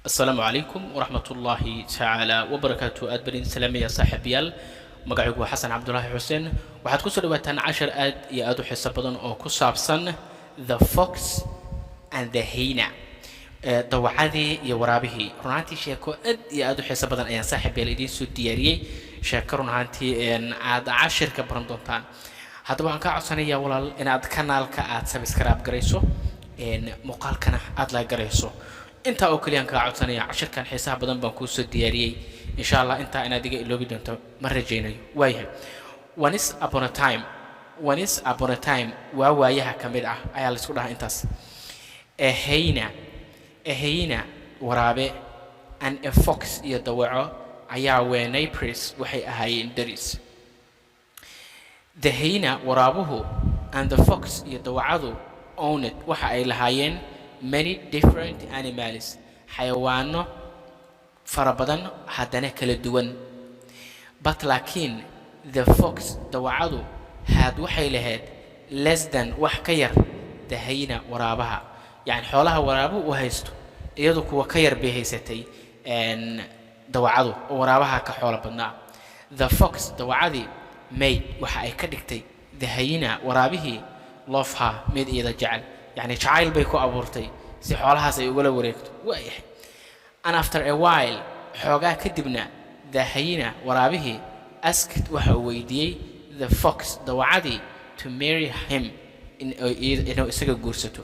Asalaamu calaykum waraxmat ullaahi tacaala wabarakaatu. Aad baan idin salaamaya, saaxiibayaal. Magacaygu waa Xasan Cabdulaahi Xuseen. Waxaad kusoo dhawaataan cashar aad iyo aad u xiiso badan oo ku saabsan The Fox and the Hyena, dawacadii iyo waraabihii. Run ahaantii, sheeko aad iyo aad u xiiso badan ayaan, saaxiibayaal, idiin soo diyaariyey, sheeko run ahaantii aad cashir ka baran doontaan. Haddaba waxaan kaa codsanayaa, walaal, inaad kanaalka aad subscribe garayso, muuqaalkana aad like garayso. Intaa oo keliyaan kaa codsanaya. Cashirkan xiisaha badan baan kuu soo diyaariyey. Insha Allah intaa inaad iga iloobi doonto ma rajaynayo. Waayahay. Once upon a time, once upon a time, waa waayaha ka mid ah ayaa laisku dhahaa intaas. A hyena, a hyena, waraabe, and a fox, iyo dawaco, ayaa were neighbors, waxay ahaayeen deris. The hyena, waraabuhu, and the fox, iyo dawacadu, owned, waxa ay lahaayeen, many different animals, xayawaano fara badan haddana kala duwan. But, laakiin, the fox, dawacadu, had, waxay lahayd, less than, wax ka yar, the hyena, waraabaha. Yacni xoolaha waraabuhu u haysto iyadu kuwa ka yar bay haysatay dawacadu, oo waraabaha ka xoolo badnaa. The fox, dawacadii, made, waxa ay ka dhigtay, the hyena, waraabihii, love her, mid iyada jecel. Yacni jacayl bay ku abuurtay si xoolahaas ay ugala wareegto. Waayahay. And after a while, xoogaa kadibna, the hyena, waraabihii, asked, waxa uu weydiiyey, the fox, dawacadii, to marry him, inuu isaga guursato,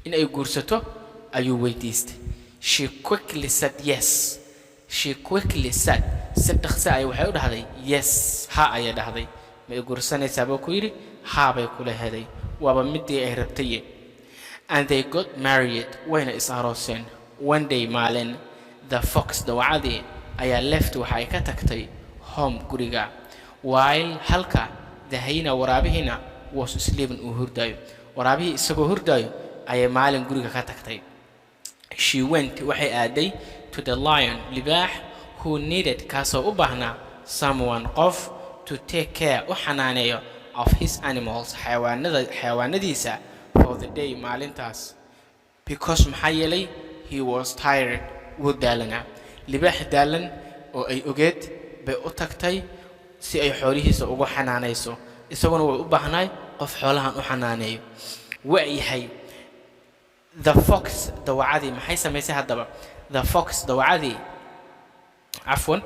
in ay guursato ayuu weydiistay. She quickly said yes. She quickly said, si dhaqso ay waxay u dhahday, yes, ha ayay dhahday. Ma i guursanaysaa buu ku yidhi. Haa bay kula heday, waaba midii ay rabtaye. And they got married, wayna is arooseen. One day, maalin, the fox, dawacadii, ayaa left, waxa ay ka tagtay, home, guriga, while, halka, the hyena, waraabihiina, was sleeping, uu hurdaayo. Waraabihii isagoo hurdaayo ayay maalin guriga ka tagtay. She went, waxay aaday, to the lion, libaax, who needed, kaasoo u baahnaa, someone, qof, to take care, u xanaaneeyo, of his animals, xayawaanada, xayawaanadiisa, for the day, maalintaas, because, maxaa yeelay, he was tired, wuu daalanaa. Libaax daalan oo ay ogeed bay u tagtay si ay xoolihiisa ugu xanaanayso, isaguna way u baahnaay qof xoolahan u xanaaneeyo. Waayahay. The fox, dawacadii, maxay samaysay haddaba? The fox, dawacadii, cafwan,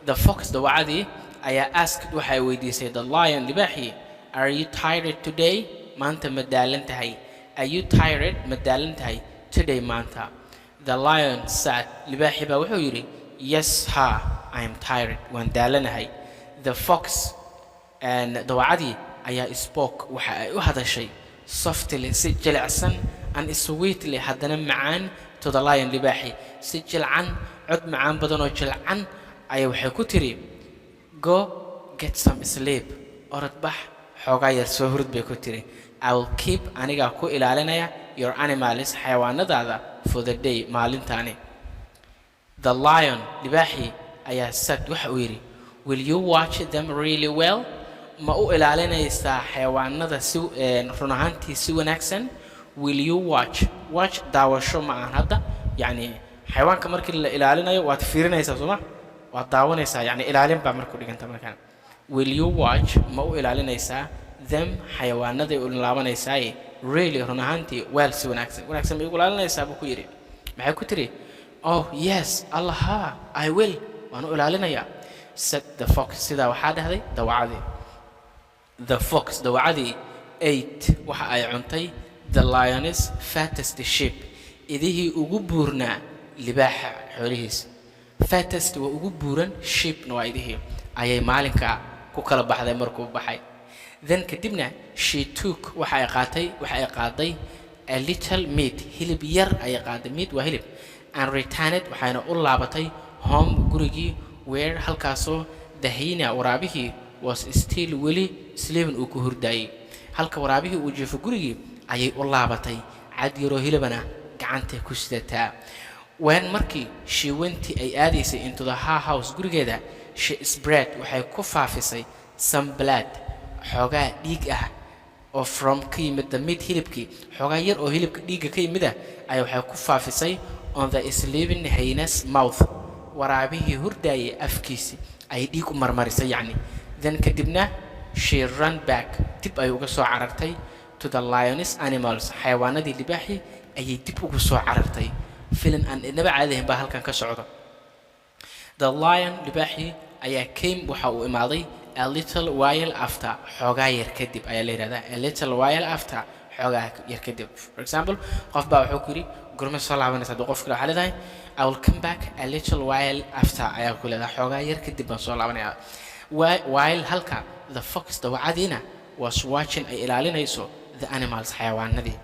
the fox, dawacadii, ayaa asked, waxay weydiisay, the lion, libaaxii, "Are you tired today?" Maanta ma daalan tahay? "Are you tired?" Ma daalan tahay, "today," maanta? The lion said, libaaxii baa wuxuu yidhi, "Yes," ha, "I am tired," waan daalanahay. The fox and, dawacadii, ayaa spoke, waxa ay u hadashay, softly, si jilicsan, and sweetly, haddana macaan, to the lion, libaaxi. Si jilcan, cod macaan badan oo jilcan ayaa waxay ku tiri, "Go get some sleep," orod bax, xoogaa yar soo hurd bay ku tiri. "I will keep," anigaa ku ilaalinaya, "your animals," xayawaanadaada, "for the day," maalintaani. The lion, libaaxii, ayaa said, waxa uu yidhi, "Will you watch them really well?" Ma u ilaalinaysaa xayawaanada si run ahaantii si wanaagsan? Will you watch, watch daawasho ma ahan hadda. Yacni xayawaanka markii la ilaalinayo waad fiirinaysaa, sooma? Waad daawanaysaa. Yacni ilaalin baa marku dhiganta. Markaan "will you watch," ma u ilaalinaysaa, them, xayawaanaday u laabanaysaay, really, run ahaantii, well, si wanaagsan, wanaagsan ma igu ilaalinaysaa buu ku yidhi. Maxay ku tiri? "Oh yes," allaha, "I will," waan u ilaalinayaa, said the fox. Sidaa waxaa dhahday dawacadii. The fox, dawacadii, ate, waxa ay cuntay, the lion's fattest sheep, idihii ugu buurnaa libaaxa xoolihiisa. Fattest waa ugu buuran, sheepna waa idihii, ayay maalinka ku kala baxday markuu baxay. Then, kadibna, she took, waxa ay qaatay, waxa ay qaaday, a little meat, hilib yar ayay qaaday. Meat waa hilib. And returned, waxayna u laabatay, home, gurigii, where, halkaasoo, the hyena, waraabihii, was still, weli, sleeping, uu ku hurdaayey. Halka waraabihii uu jiifo gurigii ayay u laabatay, cad yaroo hilibana gacantay ku sidataa. When, markii, she went, ay aadaysay, into the her house, gurigeeda, she spread, waxay ku faafisay, some blood, xoogaa dhiig ah, oo from, ka yimid, the meat, hilibkii. Xoogaa yar oo hilibka dhiigga ka yimid ah ayaa waxay ku faafisay on the sleeping hyena's mouth, waraabihii hurdaayay afkiisi ayay dhiig u marmarisay yacni. Then kadibna she run back, dib ay uga soo carartay, to the lion's animals, xayawaanadii libaaxii ayay dib ugu soo carartay. Filin aan inaba caadi ahayn baa halkan ka socda. The lion, libaaxii ayaa, came, waxa uu imaaday, a little while after, xoogaa yar kadib ayaa la yidhahdaa. A little while after, xoogaa yar kadib. For example, qof baa wuxuu ku yidhi, "Gurma soo laabanaysa?" Haddii qof kale waxaa leedahay, "I will come back a little while after," ayaa ku leedahay, xoogaa yar kadib baan soo laabanayaa. While halka the fox, dawacadiina, was watching, ay ilaalinayso, the animals, xayawaanadii.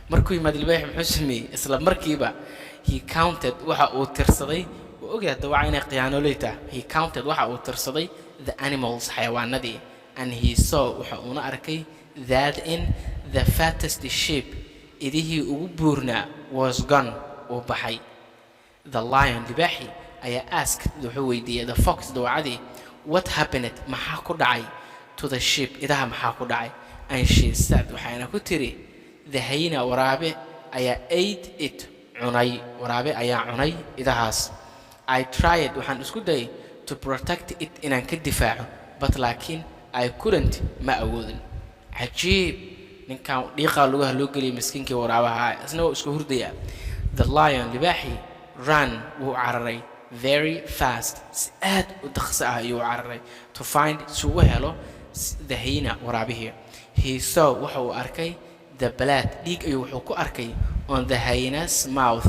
Markuu yimaad libaaxi, muxuu sameeyey? Isla markiiba he counted, waxa uu tirsaday. Wuu ogyahay dawaca inay khiyaanoley tahay. He counted, waxa uu tirsaday, the animals, xayawaanadii, and he saw, waxa uuna arkay, that in the fattest sheep, idihii ugu buurnaa, was gone, uu baxay. The lion, libaaxi ayaa, asked, wuxuu weydiiyey, the fox, dawacadii, "What happened?" Maxaa ku dhacay, to the sheep, idaha maxaa ku dhacay? And she said, waxayna ku tiri, "The hyena, waraabe ayaa, ate it, cunay. Waraabe ayaa cunay idahaas. I tried, waxaan isku dayay, to protect it, inaan ka difaaco, but laakiin I couldn't, ma awoodin." Cajiib! Ninkan dhiiqaa lugaha loo geliyay, miskiinkii waraabaha isna waa isku hurdayaa. The lion, libaaxii, ran, wuu cararay, very fast, si aad u dhaqso ah ayuu u cararay, to find, si uu u helo, the hyena, waraabihii. He saw, waxa uu arkay, the blood, dhiig ayuu wuxuu ku arkay, on the hyena's mouth,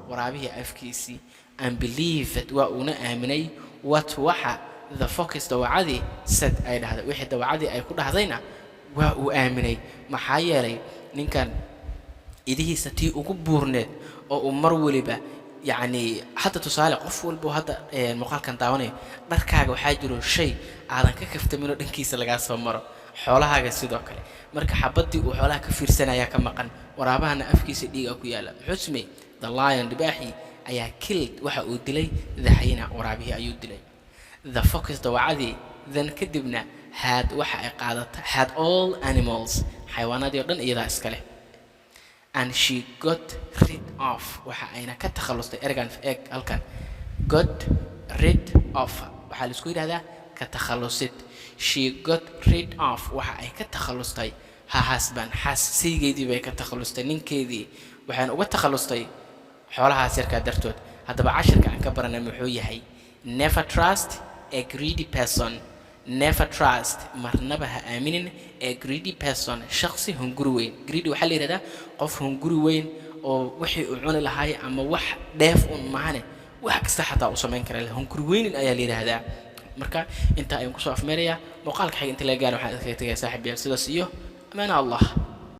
waraabihii afkiisii, and believed, waa uuna aaminay, what, waxa, the fox, dawacadii, said, ay dhahday. Wixii dawacadii ay ku dhahdayna waa uu aaminay, maxaa yeelay ninkan idihiisa tii ugu buurneed oo uu mar waliba, yacni, hadda tusaale, qof walba oo hadda muuqaalkan daawanaya, dharkaaga waxaa jiro shay aadan ka kaftaminoo dhankiisa lagaa soo maro, xoolahaaga sidoo kale. Marka xabaddii uu xoolaha ka fiirsanayaa ka maqan, waraabahana afkiisa dhiiga ku yaala. Muxuu sameeyey? The lion, libaaxii ayaa, killed, waxa uu dilay, the hyena, waraabihii ayuu dilay. The fox, dawacadii, then, kadibna, had, waxa ay qaadata, had all animals, xayawaanadii oo dhan iyadaa iska leh, and she got rid of, waxa ayna ka takhallustay. Ergan eeg halkan, got rid of waxaa la isku yidhahdaa ka takhallusid. She got rid of, waxa ay ka takhallustay, her husband, xaas saygeedii bay ka takhallustay, ninkeedii, waxayna uga takhallustay xoolahaas yarkaa dartood. Haddaba cashirka aan ka baranay muxuu yahay? Never trust a greedy person. Never trust, marnaba ha aaminin, a greedy person, shakhsi hunguri weyn. Greedy waxaa la yidhahdaa qof hunguri weyn oo wixii uu cuni lahaay ama wax dheef un mahane wax kasta xataa uu samayn kara. Hunguri weynin ayaa la yidhaahdaa. Marka intaa ayaan kusoo afmeerayaa muuqaalka xiga. Inta laga gaaro, waxaan idinkaga tegaya, saaxiib yaal, sidaas iyo amaana Allah.